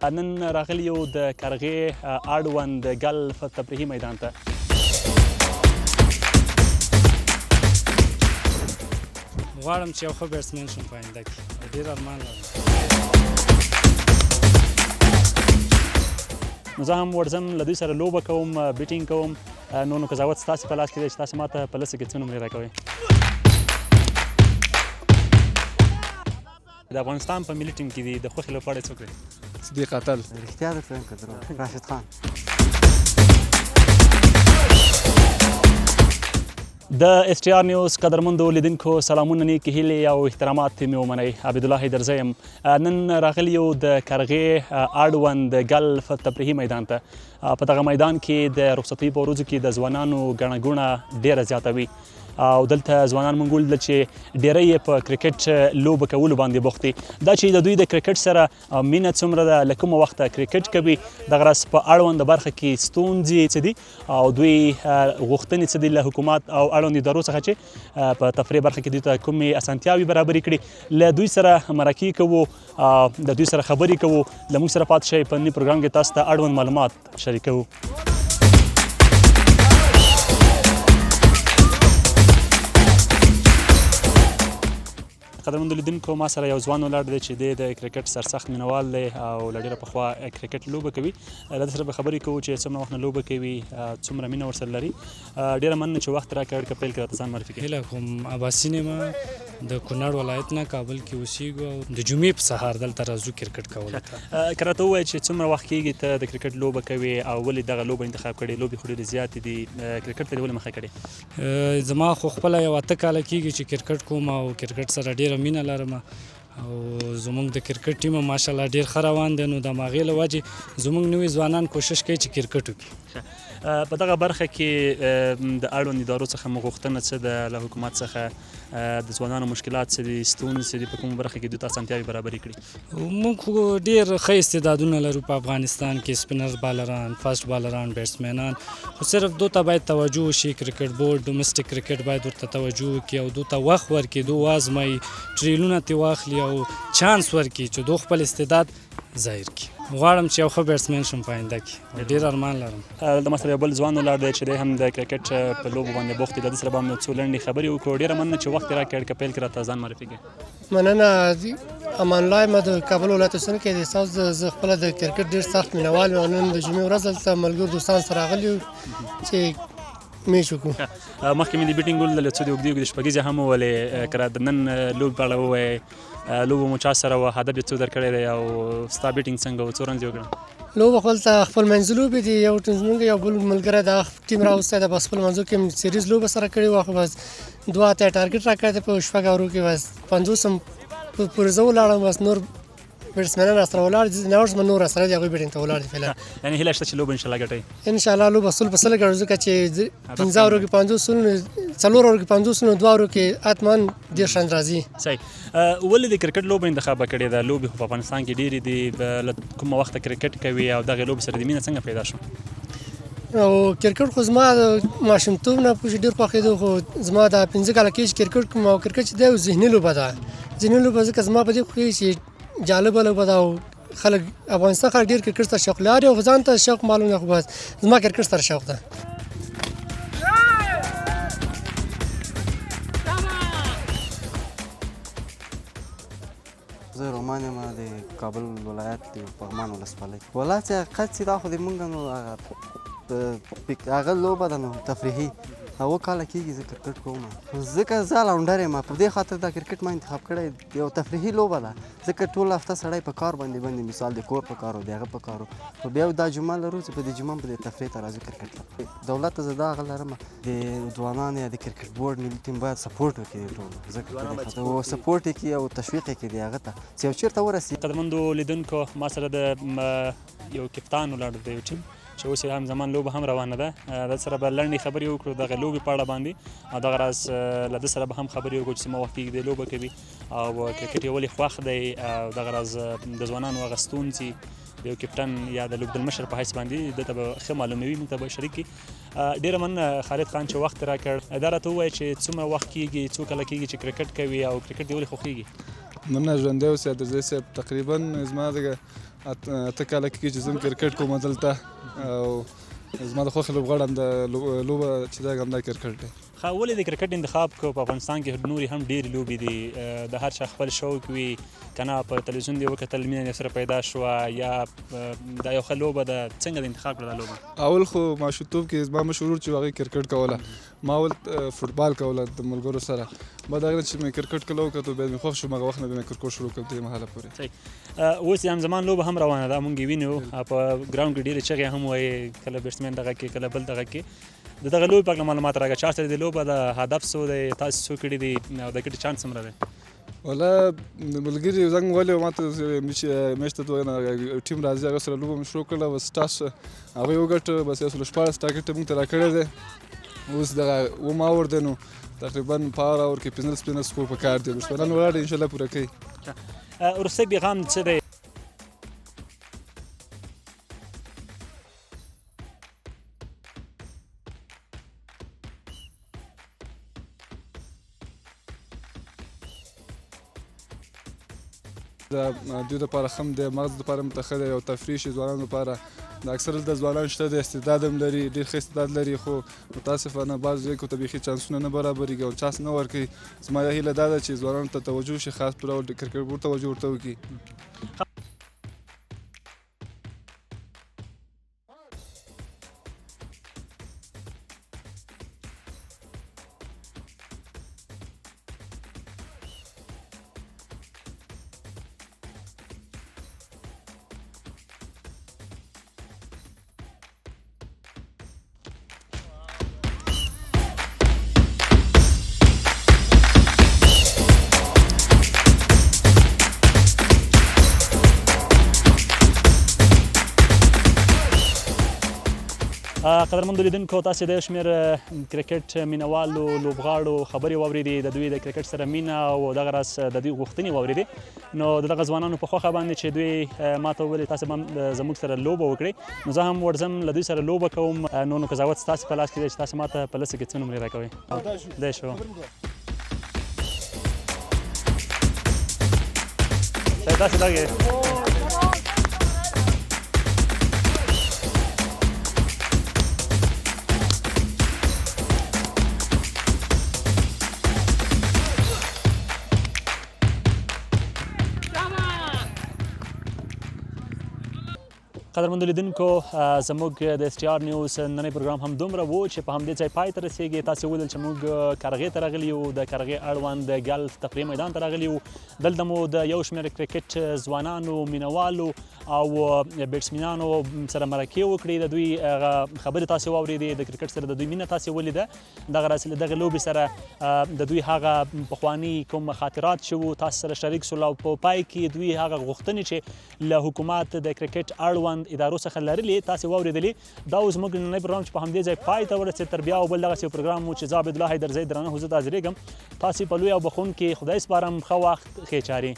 نن راغلی یو د کرغې اړوند ګلف تفریحي میدان ته. غواړم چې یو ښه بیټسمن شم په آینده کې، ډېر ارمان لرم. نو زه هم ورځم له دوی سره لوبه کوم، بیټینګ کوم. نو قضاوت ستاسې په لاس کې دی چې تاسې ماته په لسو کې څه نمرې راکوئ. د افغانستان په ملي ټیم کې دي د خوښې لوبغاړی څوک دی؟ صدیق اتل. رښتیا درته وایم که دروغ؟ راشد خان. د اس ټي آر نیوز قدرمندو لیدونکو سلامونه، نیکې هیلې او احترامات مې ومنئ. عبدالله حیدرزی یم. نن راغلی یو د کرغې اړوند ګلف تفریحي میدان ته. په دغه میدان کې د رخصتۍ په ورځو کې د ځوانانو ګڼه ګوڼه ډیره زیاته وي او دلته ځوانان مونږ ولیدل چې ډیری یې په کرکټ لوبه کولو باندې بوخت دي. دا چې د دوی د کرکټ سره مینه څومره ده، له کومه وخته کرکټ کوي، دغه راز په اړوند برخه کې ستونزې څه دي او دوی غوښتنې څه دي له حکومت او اړوند ادارو څخه چې په تفریح برخه کې دوی ته کومې اسانتیاوې برابرې کړي، له دوی سره مرکې کوو، د دوی سره خبرې کوو. له موږ سره پاتې شئ، په ني پروګرام کې تاسو ته اړوند معلومات شریکوو. قدرمندو لیدونکو، ما سره یو ځوان ولاړ دی چې دی د کرکټ سرسخت مینوال دی او له ډېره پخوا کرکټ لوبه کوي. له ده سره به خبرې کوو چې څومره وخت نه لوبه کوي، څومره مینه ورسره لري. ډېره مننه چې وخت راکړ. که پیل کې راته ځان معرفي کړئ. هیله کوم، عباسي یم، د کونړ ولایت نه، کابل کې اوسېږو او د جمعې په سهار دلته راځو کرکټ کولو ته. که راته ووایې چې څومره وخت کېږي ته د کرکټ لوبه کوې او ولې دغه لوبه انتخاب کړې؟ لوبې خو ډېرې زیاتې دي، کرکټ ته دې ولې مخه کړې؟ زما خو خپله یو 8 کاله کېږي چې کرکټ کوم او کرکټ سره ډېره مینه لرم او زموږ د کرکټ ټیم هم ماشاءالله ډېر ښه روان دی، نو د هماغې له وجې زموږ نوي ځوانان کوشش کوي چې کرکټ وکړي. په دغه برخه کې د اړوند ادارو څخه مو غوښتنه څه ده؟ له حکومت څخه د ځوانانو مشکلات څه دي، ستونزې څه دي، په کومه برخه کې دوی ته اسانتیاوې برابرې کړي؟ موږ خو ډېر ښه استعدادونه لرو په افغانستان کې، سپینر بالران، فاسټ بالران، بیټسمنان، خو صرف دوی ته باید توجه وشي. کرکټ بورډ، ډومسټیک کرکټ باید ورته توجه وکړي او دوی ته وخت ورکړي، دوی وازمایي، ټریلونه ترې واخلي او چانس ورکړي چې دوی خپل استعداد ظاهر کړي. غواړم چې یو ښه بیټسمن شم په آینده کې، ډېر ارمان لرم. دلته ما سره یو بل ځوان ولاړ دی چې دی هم د کرکټ په لوبو باندې بوخت دی. له ده سره به هم څو لنډې خبرې وکړو. ډېره مننه چې وخت یې راکړ. که پیل کې راته ځان معرفي کړې. مننه، امان الله یم، د کابل ولایت اوسېدونکی دی. ستاسو زه خپله د کرکټ ډېر سخت مینهوال یم او نن د جمعې ورځ دلته ملګرو دوستان سره راغلي یو چې میچ وکړو. مخکې مې د بیټینګ ولیدل، څو د اوږدې اوږدې شپږیزې هم وولې. که د نن لوبې په اړه ووایې، لوبه مو چا سره وه، هدف یې څو درکړی دی او ستا بیټینګ څنګه و، څو رنز یې وکړه؟ لوبه خو دلته خپل منځي لوبې دي، یو ټیم زموږ یو بل ملګری دا ټیم راوستی دی، بس خپل منځو کې سیریز لوبه سره کړې وه، خو بس 82 ټارګټ راکړی دی په 6 اورو کې، بس 50 هم پورې زه ولاړم، بس نور بیټسمنان راسره ولاړ دي، نه اوس نور راسره دي، هغوی بیټینګ ته ولاړ دي فعلا. یعنې هیله شته چې لوبه انشاءالله ګټئ؟ انشاءالله لوبه 100 په 100 ګټو، ځکه چې 5 اورو کې 50 نو 4 اورو کې 50 نو 2 اورو کې حتما 30 رن راځي. صحیح. ولې د کرکټ لوبه انتخاب کړې ده؟ لوبې خو په افغانستان کې ډېرې دي، له کومه وخته کرکټ کوي او دغې لوبې سره د مینه څنګه پیدا شو؟ او کرکټ خو زما د ماشومتوب نه پوښ ډېر خوښېدو، خو زما دا 5 کاله کېږي چې کرکټ کوم او کرکټ چې دی یو ذهني لوبه ده، ذهني لوبه ځکه زما په دې خوښېږي چې جالبه لوبه ده او خلک افغانستان خلک ډېر کرکټ ته شوق لري او ځان ته شوق معلوم نه، خو بس زما کرکټ سره شوق ده. زه رومان یم، د کابل ولایت د پغمان ولسوالۍ. ولا چې حقیقت چې دا خو د مونږ نو هغه هغه لوبه ده نو تفریحي، اووه کاله کېږي زه کرکټ کوم، ځکه زه الراونډر یم، په دې خاطر دا کرکټ ما انتخاب کړی، یو تفریحي لوبه ده، ځکه ټوله هفته سړی په کار باندې باندې مثال د کور په کار او د هغه په کار، خو بیا دا جمعه لرو چې په دې جمعه په دې تفریح ته راځو کرکټ ته. دولت ته زه دا هغه لرم، د ځوانانو یا د کرکټ بورډ ملي ټیم باید سپورټ وکړي د ټولو، ځکه سپورټ یې کړي او تشویق یې کړي د هغه ته چې یو چېرته ورسي. قدرمندو لیدونکو، ما سره د یو کپتان ولاړ دی، یو ټیم چې اوس یې هم زمان لوبه هم روانه ده، ده سره به لنډې خبرې وکړو دغه لوبې په اړه باندې او دغه راز له ده سره به هم خبرې وکړو چې څومره وخت کېږي دی لوبه کوي او کرکټ یې ولې خوښ دی او دغه راز د ځوانانو هغه ستونزې د یو کپټن یا د لوبډلمشر په حیث باندې ده ته به ښه معلوموي، موږ ته به شریک کړي. ډېره مننه خالد خان چې وخت راکړ. دا راته ووایه چې څومره وخت کېږي، څو کاله کېږي چې کرکټ کوي او کرکټ دې ولې خوښېږي؟ مننه، ژوندی اوسې حیدرزی صاحب. تقریبا زما دغه 8 کاله کېږي چې زه هم کرکټ کوم دلته، او زما د خوښې لوبغاړی هم د لوبه چې ده، همدا کرکټ دی. ښه، ولې د کرکټ انتخاب کو؟ په افغانستان کې نورې هم ډېرې لوبې دي، د هر چا خپل شوق وي که نه؟ په تلویزیون دې وکتل، مینه دې سره پیدا شوه، یا دا یو ښه لوبه ده؟ څنګه د انتخاب کړه دا لوبه؟ اول خو ماشومتوب کې زما مشر ورور چې هغه کرکټ کوله، ما اول فوټبال کوله د ملګرو سره. بعد هغه چې مې کرکټ کله وکتو، بیا مې خوښ شو. هغه وخت نه بیا مې کرکټ شروع کړ دې مهاله پورې. صحیح. اوس د زمان لوبه هم روانه ده، مونږ یې وینو، په ګراوند کې ډېرې چغې هم وایي، کله بیټسمین دغه کې، کله بل دغه کې. د دغه لوبې په هکله معلومات راکړه. چا سره د لوبه ده؟ هدف څو دی؟ تاسو څو کړي دي او د ګټې چانس څومره دی؟ ولا ملګري زنګ ولې ماته میاشت دوه نه ټیم راځي، هغه سره لوبه مې شروع کړله. بس ټاس هغوی وګټه، بس 116 ټارګټ موږ ته راکړی دی. اوس دغه اووم اور دی، نو تقریبا په هر اور کې 15 15 سکور په کار دی. بیټسمنان ولاړ دي، انشاءالله پوره کوي. وروستی پیغام څه دی؟ د دوی لپاره هم دی، مغز لپاره هم ښه دی او تفریح شي ځوانانو لپاره. د اکثر دلته ځوانان شته د استعداد هم لري، ډېر ښه استعداد لري، خو متاسفانه بعضو ځایو کې ورته بیخي چانسونه نه برابرېږي او چانس نه ورکوي. زما هیله دا ده چې ځوانانو ته توجه شي، خاص ډول د کرکټ بورډ توجه ورته وکړي. قدرمندو لیدونکو، تاسو د یو شمېر کرکټ مینوالو لوبغاړو خبرې واورېدې، د دوی د کرکټ سره مینه او دغه راز د دوی غوښتنې واورېدې. نو د دغه ځوانانو په خوښه باندې چې دوی ماته وویل تاسو به زموږ سره لوبه وکړئ، نو زه هم ورځم له دوی سره لوبه کوم. نو قضاوت ستاسو په لاس کې دی چې تاسو ماته په لسو کې څه نمرې راکوئ. دی شو داسې لګي. قدرمندو لیدونکو، زموږ د اس ټي آر نیوز نننی پروګرام هم دومره وو چې په همدې ځای پای ته رسیږي. تاسو ولیدل چې موږ کرغې ته راغلي یو، د کرغې اړوند د ګلف تفریح میدان ته راغلي یو. دلته مو د یو شمېر کرکټ ځوانانو، مینوالو او بیټسمینانو سره مرکې وکړې. د دوی هغه خبرې تاسو واورېدې، د کرکټ سره د دوی مینه تاسو ولیده، دغه راز له دغې لوبې سره د دوی هغه پخواني کوم خاطرات چې وو، تاسو سره شریک شول، او په پای کې دوی هغه غوښتنې چې له حکومت، د کرکټ اړوند ادارو څخه لرلې، تاسو واورېدلې. دا اوس زموږ نننی پروګرام چې په همدې ځای پای ته ورسېد. تر بیا او بل دغسې پروګرام و چې زه عبیدالله حیدرزی درانه حضور ته حاضرېږم، تاسې په لوی او بخښونکي خدای سپارم. ښه وخت، ښې چارې.